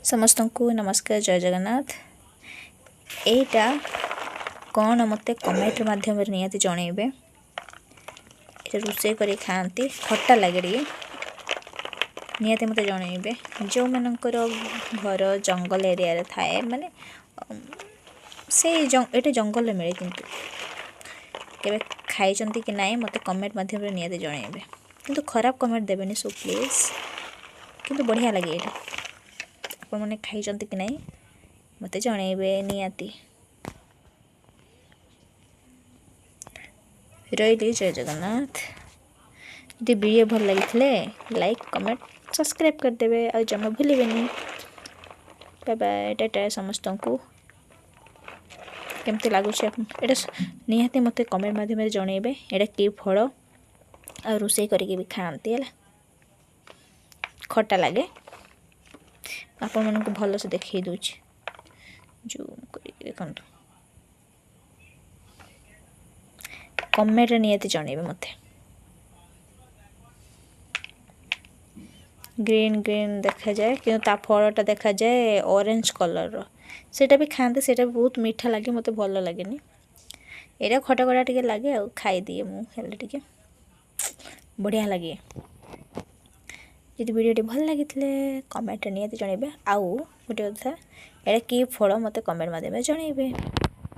ସମସ୍ତଙ୍କୁ ନମସ୍କାର, ଜୟ ଜଗନ୍ନାଥ। ଏଇଟା କ'ଣ ମୋତେ କମେଣ୍ଟ ମାଧ୍ୟମରେ ନିହାତି ଜଣେଇବେ। ଏଇଟା ରୋଷେଇ କରି ଖାଆନ୍ତି, ଖଟା ଲାଗେ ଟିକେ। ନିହାତି ମୋତେ ଜଣେଇବେ ଯେଉଁମାନଙ୍କର ଘର ଜଙ୍ଗଲ ଏରିଆରେ ଥାଏ, ମାନେ ସେଇ ଏଇଟା ଜଙ୍ଗଲରେ ମିଳେ, କିନ୍ତୁ କେବେ ଖାଇଛନ୍ତି କି ନାହିଁ ମୋତେ କମେଣ୍ଟ ମାଧ୍ୟମରେ ନିହାତି ଜଣେଇବେ। କିନ୍ତୁ ଖରାପ କମେଣ୍ଟ ଦେବେନି, ସୋ ପ୍ଲିଜ୍। କିନ୍ତୁ ବଢ଼ିଆ ଲାଗେ ଏଇଟା। ଆପଣମାନେ ଖାଇଛନ୍ତି କି ନାହିଁ ମୋତେ ଜଣେଇବେ ନିହାତି। ରହିଲି, ଜୟ ଜଗନ୍ନାଥ। ଯଦି ଭିଡ଼ିଓ ଭଲ ଲାଗିଥିଲେ ଲାଇକ୍, କମେଣ୍ଟ, ସବସ୍କ୍ରାଇବ୍ କରିଦେବେ ଆଉ ଜମା ଭୁଲିବେନି। ବାଏ ବାଏ, ଟାଟା ସମସ୍ତଙ୍କୁ। କେମିତି ଲାଗୁଛି ଆପଣ ଏଇଟା ନିହାତି ମୋତେ କମେଣ୍ଟ ମାଧ୍ୟମରେ ଜଣେଇବେ। ଏଇଟା କି ଫଳ ଆଉ ରୋଷେଇ କରିକି ବି ଖାଆନ୍ତି, ହେଲା ଖଟା ଲାଗେ। ଆପଣମାନଙ୍କୁ ଭଲସେ ଦେଖେଇ ଦେଉଛି ଜୁମ୍ କରିକି, ଦେଖନ୍ତୁ। କମେଣ୍ଟରେ ନିହାତି ଜଣେଇବେ ମୋତେ। ଗ୍ରୀନ୍ ଗ୍ରୀନ୍ ଦେଖାଯାଏ, କିନ୍ତୁ ତା ଫଳଟା ଦେଖାଯାଏ ଅରେଞ୍ଜ କଲର୍ର। ସେଇଟା ବି ଖାଆନ୍ତି, ସେଇଟା ବି ବହୁତ ମିଠା ଲାଗେ, ମୋତେ ଭଲ ଲାଗେନି। ଏଇଟା ଖଟା ଖଟା ଟିକେ ଲାଗେ ଆଉ ଖାଇଦିଏ ମୁଁ, ହେଲେ ଟିକେ ବଢ଼ିଆ ଲାଗେ। ଯଦି ଭିଡ଼ିଓଟି ଭଲ ଲାଗିଥିଲେ କମେଣ୍ଟରେ ନିହାତି ଜଣେଇବେ। ଆଉ ଗୋଟେ କଥା, ଏଇଟା କି ଫଳ ମୋତେ କମେଣ୍ଟ ମାଧ୍ୟମରେ ଜଣେଇବେ।